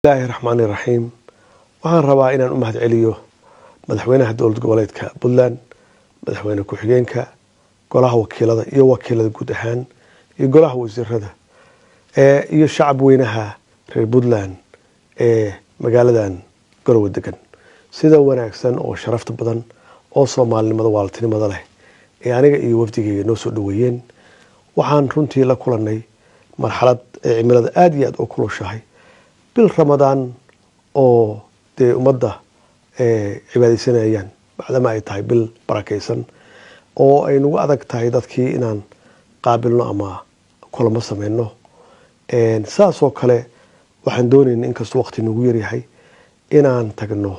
Bismillaahi raxmaani raxiim. Waxaan rabaa inaan u mahad celiyo madaxweynaha Dowlad Goboleedka Puntland, madaxweyne ku-xigeenka, golaha wakiilada iyo wakiilada guud ahaan iyo golaha wasiirada iyo shacab weynaha reer Puntland ee magaaladan Garowe degan, sida wanaagsan oo sharafta badan oo Soomaalinimada, waaltinimada leh ee aniga iyo wafdigeyga noo soo dhaweeyeen. Waxaan runtii la kulanay marxalad ee cimilada aada iyo aada u kulushahay, bil Ramadaan oo dee ummadda cibaadeysanayaan, bacdama ay tahay bil barakeysan oo ay nagu adag tahay dadkii inaan qaabilno ama kulamo sameyno. Saasoo kale waxaan doonayna, inkastoo waqti nagu yaryahay, inaan tagno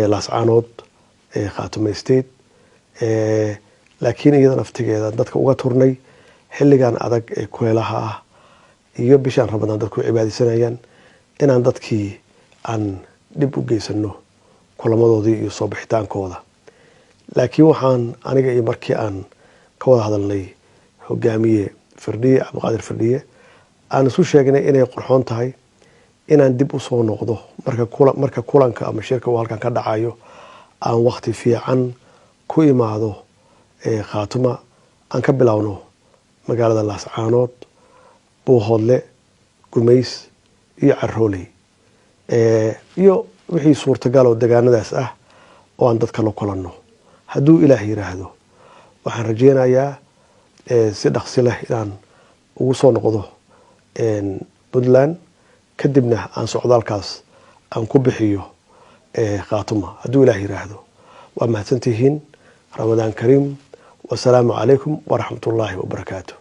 Laascaanood, Khaatumo State, laakiin iyada naftigeeda dadka uga turnay xilligan adag ee kuleelaha ah iyo bishaan Ramadaan dadku cibaadeysanayaan, inaan dadkii aan dhib u geysano kulamadoodii iyo soo bixitaankooda. Laakiin waxaan aniga iyo markii aan ka wada hadalnay hogaamiye Firdhiye, Cabdiqaadir Firdhiye, aan isu sheegnay inay qurxoon tahay inaan dib usoo noqdo marka kulanka ama shirka uu halkan ka dhacayo, aan waqti fiican ku imaado Khaatuma, aan ka bilowno magaalada Laascaanood, Buuhoodle, Gumays iyo Carooley iyo wixii suurtagal oo degaanadaas ah oo aan dadka la kulanno, hadduu Ilaah yiraahdo. Waxaan rajeynayaa si dhaqsi leh inaan ugu soo noqdo Puntland, kadibna aan socdaalkaas aan ku bixiyo Khaatuma, hadduu Ilaah yiraahdo. Waa mahadsantihiin. Ramadaan kariim. Wasalaamu calaykum waraxmatullaahi wabarakaatu.